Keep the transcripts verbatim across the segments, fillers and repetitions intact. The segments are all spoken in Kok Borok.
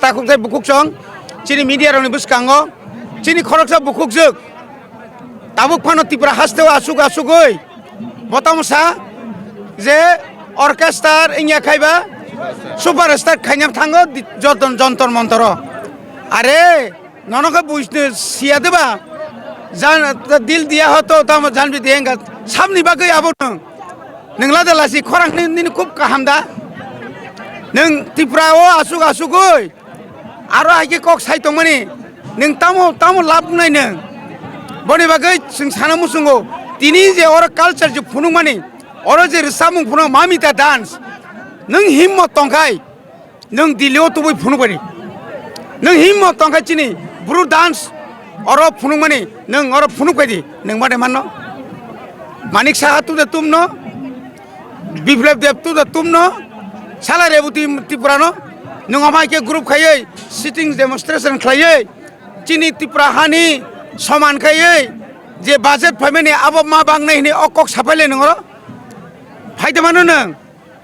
Takhuk tei bukhuk chwng chini media rokni bwskango chini khoroksa bukhukjwk tabuk phano Tripura hasteo asuk asugwi bo tamo sa je orchestra wngya khaiba superstar khaina thango di-, joton jontor montoro. Are nono khe buisne siya deba jan dil diya ho to tamo jan bi diya sabni bagwi abo nwng nwng lada lasi khorang ni nini khub kaham da nwng Tripura o asuk asugwi aro hai khe kok sai tongmani nwng tamo tamo lab wngnai nwng. Boni bagwi chwng sana muchungo tini je oro culture je phunukmani oro je rwchapmung phunuk mamita dance nwng himmo tongkhai nwng Delhi o tubui phunuk bai di. Nwng himmo tongkhai chini bru dance oro phunukmani nwng oro phunuk bai di nwng bade manno. Manik Saha tu de tumno. Biplab Deb tu da tumno sala Reboti Tripura no nwng amai khe group khaiwi sitting demonstration khlaiwi chini Tripura hani soman khaiwi je budget phaimani abo ma bangnai hini o kok sapaile nwng oro phaide mano nwng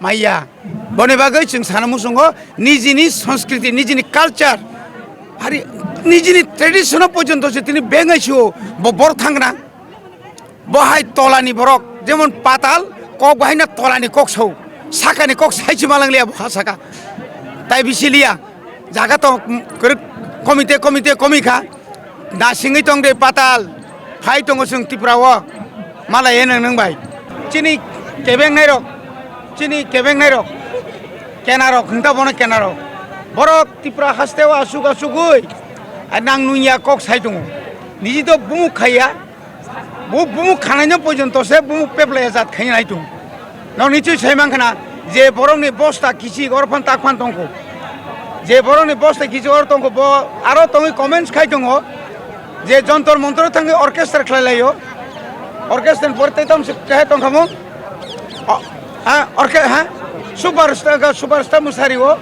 maya. Boni bagwi chwng sana muchungo nijini sanskriti nijini culture hari nijini tradition o porjonto se tini bengai sio bo bor thangna. Bo hai tolani borok, jemon patal, kok bahai na tolani kok sao, sakani kok sai chuma langlia bo ha saka. Tai bisi liya, jaga to kwrwk komite, komite, komi kha. Da singwi tong de patal, phai tongo chwng Tripura o, mala ye nang nang bai. Chini kebeng nai rok, chini kebeng nai rok, kena rok, hwnta bono kena rok. Borok Tripura haste o asuk asugwi, a nang nung ya kok sai tongo. Niji to bumuk khaiya, Bo bumuk khanaino porjonto se bumuk peplai jat khaina nai tung. Nokni chui sai mankha na je borokni bosta kichik oro phan tak phan tongkho. Je borokni bosta kichik oro tongkho bo aro tongwi comments khai tongo je jontor montor thangwi orchestra khlai laio. Orchestra ni pore tei tamo se keha tongkha mo. O, ha, orke-, ha, superstar ga superstar mwsari o.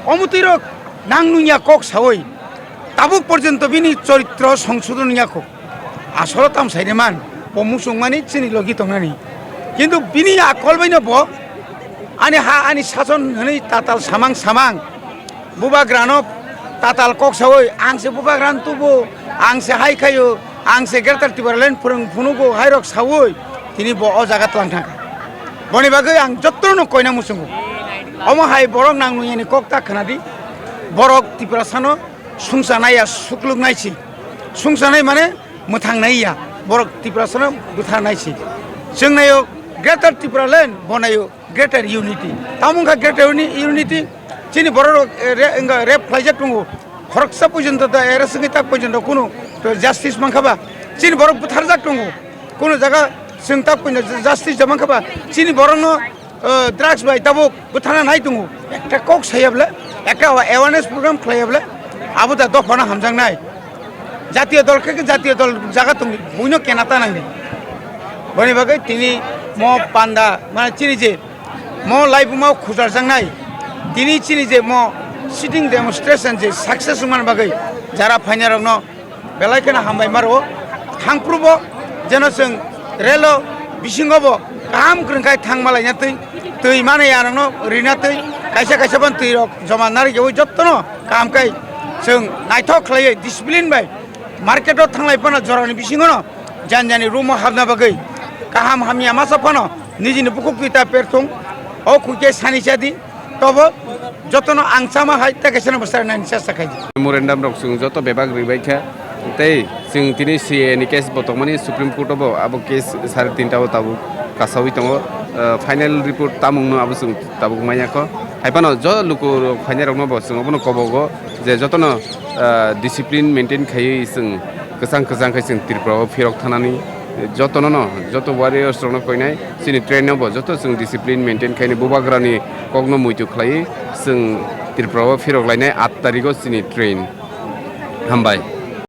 Omutwi rok nang nungya kok sawi. Tabuk porjonto bini choritro songsodon yakho. Asolo tam saini man, bo muchungmani chini logi tongnani. Kintu bini akol baino bo ani ha ani sason hwnwi tatal samang samang. Bubagrano tatal kok sawi, ang se bubagrano tubo, ang se hai khayo, ang se Greater Tipraland phwrwng phunugo hairok sawi, tini bo o jaga tlang thangkha. Boni bagwi ang jotono koina muchungo. Omo hai borok nang nuyani kok ta khnadi. Borok Tiprasano sungsa naiya sukluk naisi. Sungsa nai mane mwthang naiya. Borok Tiprasano bwtha naisi. Chwng naio Greater Tipraland, bo naio Greater Unity. Tamo wngkha Greater Uni-, Unity, chini borok rok, eh, re-, wngkha rape khlaijak tongo. Khoroksa porjonto da era singwi tak porjonto kunu to justice mankha ba. Chini borok bwtharjak tongo. Kunu jaga chwng tak porjonto justice da mankha ba. Chini borokno o, drugs bai tabuk bwthana nai tongo. Ekta kok saya bole, ekta awareness program khlaiya bole, abo da dophano hamjaknai. Jatiyo dol khe jatiyo dol jaga tong buino kena ta nangdi. Boni bagwi tini mo panda, mane chini je mo laibuma khujarjaknai. Tini chini je mo sitting demonstration je success wngmani bagwi jara phainai rokno belai kheno hambai maro. Thangphrubo jeno chwng relo bisingo bo kaham kwrwngkhai thangma laina twi, twi mani yarokno rina twi, kaisa kaisa ban twi rok joma narigwi jottono kaham khai chwng naithok khlaiwi discipline bai market o thanglai phano jorani bisingono jani jani room o habna bagwi kaham hamya masa phano nijini bukhuk twi ta perthung o khuike sani chadi. Tobo jotono ang chama hai ta kaisa no bwsai nani chesta khai di. Memorandum rok chwng joto bebak ribai kha tei chwng tini C A A ni case bo tongmani Supreme Court o bo abo case sare tinta o tabuk kasaui tongo. Ah, final report tamung no abo chwng tabuk manya kho. Hai phano jo luku rok phainai rok no bo chwng obono kobogo je jotono, ah, discipline maintain khaiwi chwng kwchang kwchang khai chwng Tripura o phirok thanani jotono no joto warriors rok no koinai. Chini train no bo joto chwng discipline maintain khaini bubagrani kokno muitu khlaiwi chwng Tripura o phirok lainai aat tarikh o chini train. Hambai.